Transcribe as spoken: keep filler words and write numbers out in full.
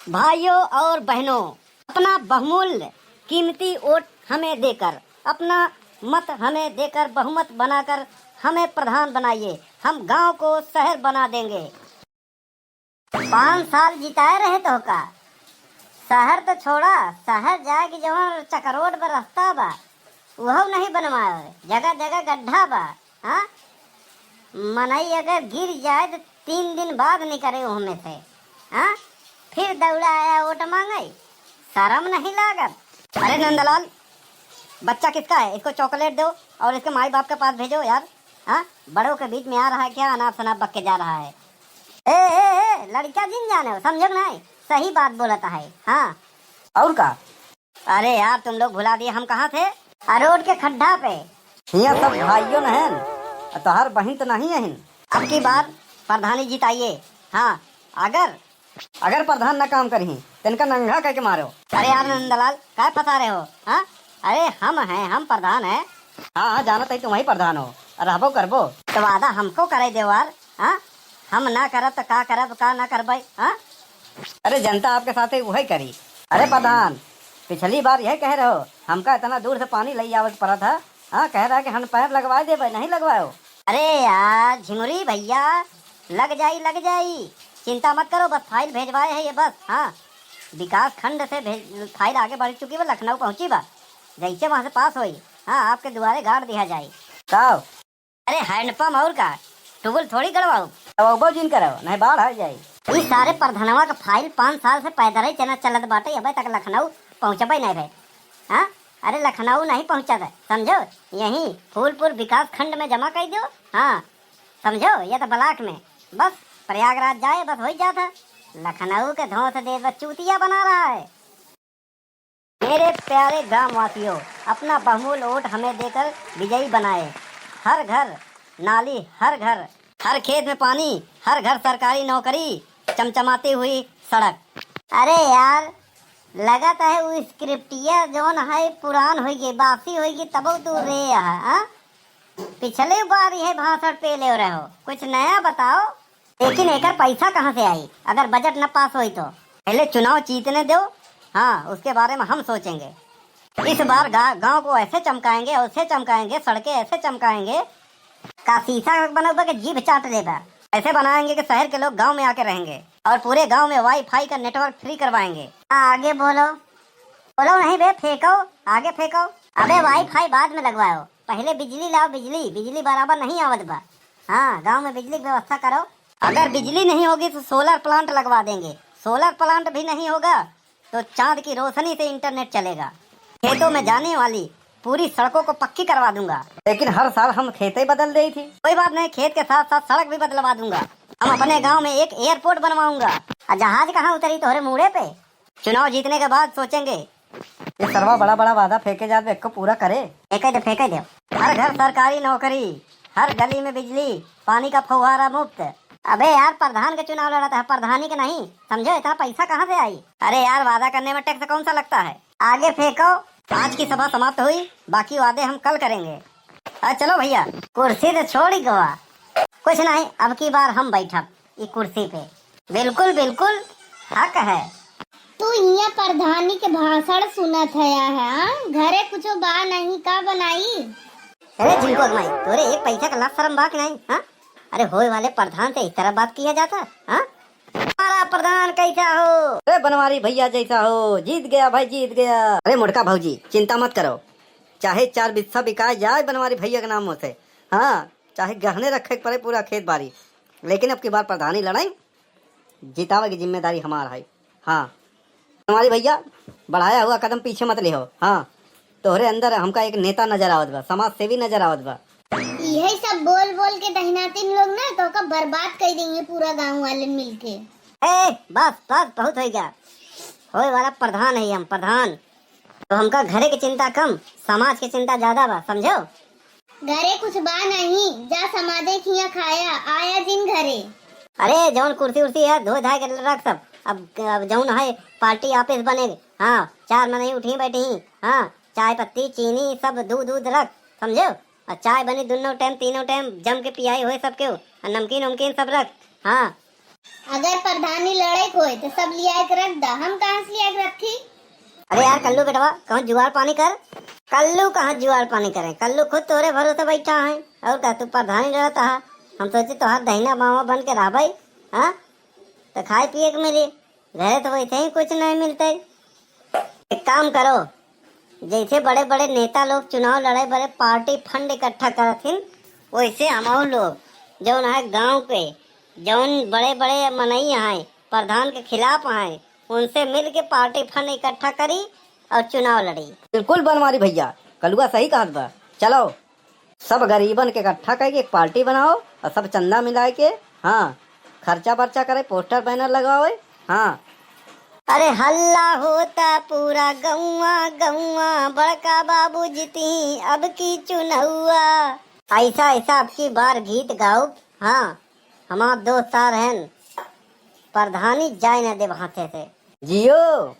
भाइयों और बहनों, अपना बहुमूल्य कीमती वोट हमें देकर, अपना मत हमें देकर, बहुमत बनाकर हमें प्रधान बनाइए। हम गांव को शहर बना देंगे। पाँच साल जिताए रहे तोहका, शहर तो छोड़ा, शहर जाए के जवन चकरोट बा, रास्ता बा, उहउ नहीं बनवाए, जगह जगह गड्ढा बा। हाँ, मनई अगर गिर जाए तो तीन दिन बाद निकरे ओहमे से। हाँ, फिर दौड़ा आया वोट मांगे, शर्म नहीं लागत? अरे नंदलाल, बच्चा किसका है? इसको चॉकलेट दो और इसके माई बाप के पास भेजो यार। हाँ, बड़ों के बीच में आ रहा है क्या, अनाप शनाप बक के जा रहा है। ए, ए, ए, लड़का जिन जाने हो, समझो कि नहीं? सही बात बोलता है। हाँ। और का? अरे यार, तुम लोग भुला दिए, हम कहाँ थे? अ, रोड के खड्डा पे। हियाँ सब भाइयों न हन, तोहार बहिन तो नहीं हन। अब की बार प्रधानी जिताइए। हाँ, अगर, अगर प्रधान न काम करही, तो इनका नंगा करके मारो। अरे यार नंदलाल, काय फंसा रहे हो? हाँ, अरे हम हैं, हम प्रधान हैं। हाँ, हाँ, जानत है तुम ही प्रधान हो, रहबो करबो। तो वादा हमको करे दो यार। हाँ, हम ना करब तो का करब, का ना करबे? हाँ, अरे जनता आपके साथे उहे करी। अरे प्रधान, पिछली बार यह कह रहे हो, हमका इतना दूर से पानी लई आवत पड़ा था। हाँ, कह रहा है कि हम पाइप लगवाए देबे, नहीं लगवायो। अरे यार झिमुरी भैया, लग जाई, लग जाई, चिंता मत करो, बस फाइल भेजवाए है ये बस। हाँ, विकास खंड से भेज, फाइल आगे बढ़ चुकी बा, लखनऊ पहुँची बा, जैसे वहाँ से पास होई, हाँ, आपके दुआरे गाड़ दिया जाए। का? अरे हैंडपंप और का, ट्यूबवेल थोड़ी गड़वाओ। गड़वाओ जिन करो, नहीं बाढ़ आ जाई। ई सारे प्रधनवा का फाइल पाँच साल से पैदल ही चलत, चलत बाटे, अबे तक लखनऊ पहुँचबे नहीं भे। हाँ, अरे लखनऊ नहीं पहुँचत है, समझो, यहीं फूलपुर विकास खंड में जमा कर दो। हाँ, समझो, ये तो ब्लॉक में, बस प्रयागराज जाए, बस हो ही जाता। लखनऊ के धौंस दे बस चूतिया बना रहा है। मेरे प्यारे ग्रामवासियों, अपना बहुमूल्य वोट हमें देकर विजयी बनाए। हर घर नाली, हर घर, हर खेत में पानी, हर घर सरकारी नौकरी, चमचमाती हुई सड़क। अरे यार, लगत है वो स्क्रिप्टिया जौन है पुरान होइ गई, बासी होइ गई, तबो तू रे यहाँ, हाँ? पिछले बार यह भाषण पे ले रहे हो, कुछ नया बताओ। लेकिन एकर पैसा कहाँ से आई अगर बजट न पास होई तो? पहले चुनाव जीतने दो, हाँ, उसके बारे में हम सोचेंगे। इस बार गा-, गांव को ऐसे चमकाएंगे, ऐसे चमकाएंगे, सड़कें ऐसे चमकाएंगे, का शीशा बनोगे कि जीभ चाट लेबा। ऐसे बनाएंगे कि शहर के लोग गांव में आके रहेंगे और पूरे गांव में वाईफाई का नेटवर्क फ्री करवाएंगे। हाँ, आगे बोलो। बोलो नहीं बे, फेंको, आगे फेंको। अबे वाईफाई बाद में लगवाओ, पहले बिजली लाओ, बिजली, बिजली बराबर नहीं आवत बा। हाँ, गांव में बिजली की व्यवस्था करो। अगर बिजली नहीं होगी तो सोलर प्लांट लगवा देंगे, सोलर प्लांट भी नहीं होगा तो चांद की रोशनी से इंटरनेट चलेगा। खेतों में जाने वाली पूरी सड़कों को पक्की करवा दूंगा। लेकिन हर साल हम खेते बदल देई थी। कोई बात नहीं, खेत के साथ साथ सड़क भी बदलवा दूंगा। हम अपने गांव में एक एयरपोर्ट बनवाऊंगा। आ जहाज कहाँ उतरी तोहरे मूड़े पे? चुनाव जीतने के बाद सोचेंगे। ये सरवा बड़ा बड़ा वादा फेंके जात बा, एको पूरा करे। फेंके दे, फेंके दे। हर घर सरकारी नौकरी, हर गली में बिजली, पानी का फव्वारा मुफ्त। अबे यार, प्रधान के चुनाव लड़त है, प्रधानी के नहीं, समझो? इतना पैसा कहाँ से आई? अरे यार, वादा करने में टैक्स कौन सा लगता है? आगे फेंको। आज की सभा समाप्त हुई, बाकी वादे हम कल करेंगे। आ, चलो भैया। कुर्सी तो छोड़ ही गवा। कुछ नहीं, अब की बार हम बैठब ई कुर्सी पे। बिल्कुल, बिल्कुल, हक है। तू इहाँ प्रधानी के भाषण सुनत हया है, हाँ? घरे कुछो बा नहीं, का बनाई? अरे झिनको के माई, तोरे एक पैसा का लाज शरम बा कि नहीं, हाँ? अरे होए वाले प्रधान से इस तरह बात किया जाता, हाँ? हमारा प्रधान कैसा हो? अरे बनवारी भैया जैसा हो, जीत गया भाई, जीत गया। अरे मोटका भौजी, चिंता मत करो, चाहे चार बिस्सा बिकाए जाए बनवारी भैया के नामों से, हाँ, चाहे गहने रखे के पड़े पूरा खेत बारी, लेकिन अब की बार प्रधानी लड़ाई जितावे की जिम्मेदारी हमार है। हाँ, बनवारी भैया, बढ़ाया हुआ कदम पीछे मत लिहो। हाँ, तोहरे अंदर हमका एक नेता नजर आवत बा, समाज सेवी नजर आवत बा। यही सब बोल बोल के दहिनातिन लोग ना तोहका बर्बाद कर देंगे पूरा गांव वाले मिलके। ए, बस, बस, बहुत हो गया। होए वाला प्रधान है हम, प्रधान। तो हमका घरे के चिंता कम, समाज के चिंता ज्यादा बा, समझो? घरे कुछ बा नहीं, जा समाजे खिया खाया, आया जिन घरे। अरे, जौन कुर्सी उर्सी है, धोए धाए के रख सब। अब, अब जौन है, पार्टी ऑफिस बने, हाँ, चार मनई उठी बैठी, हाँ, चाय पत्ती, चीनी, सब दूध, दूध रख, समझो? और चाय बनी दोनों टाइम, तीनों टाइम जम के पियाई होए सबके, और नमकीन उमकीन सब रख, हाँ। अगर प्रधानी लड़े के होए तो सब लिया के रख दा, हम कहाँ से लिया के रखी? अरे यार कल्लू बेटवा, कहूँ जुगाड़ पानी कर। कल्लू कहाँ जुगाड़ पानी करे, कल्लू खुद तोरे भरोसे बैठा है। और का तू प्रधानी लड़ता है? हम सोचे तोहार दहिना बावा बन के रहबे, हाँ, तो खाए पिए के मिली, घरे तो वैसे ही कुछ नहीं मिलते। एक काम करो, जैसे बड़े बड़े नेता लोग चुनाव लड़े बड़े पार्टी फंड इकट्ठा करत हिन, वैसे हमहू लोग जौन है गांव के जौन बड़े बड़े मनई हैं, प्रधान के खिलाफ हैं, उनसे मिल के पार्टी फंड इकट्ठा करी और चुनाव लड़ी। बिल्कुल बनवारी भैया, कलुआ सही कहत बा। चलो सब गरीबन के इकट्ठा करके एक पार्टी बनाओ और सब चंदा मिलाए के, हाँ, खर्चा बर्चा करे, पोस्टर बैनर लगावे, हाँ। अरे हल्ला होता पूरा गौवा गौवा, बड़का बाबू जीती अब की चुनौआ। ऐसा ऐसा अब की बार गीत गाओ, हाँ, हमार दोस्त सार हैं, प्रधानी जाए न देब हाथे से। जियो।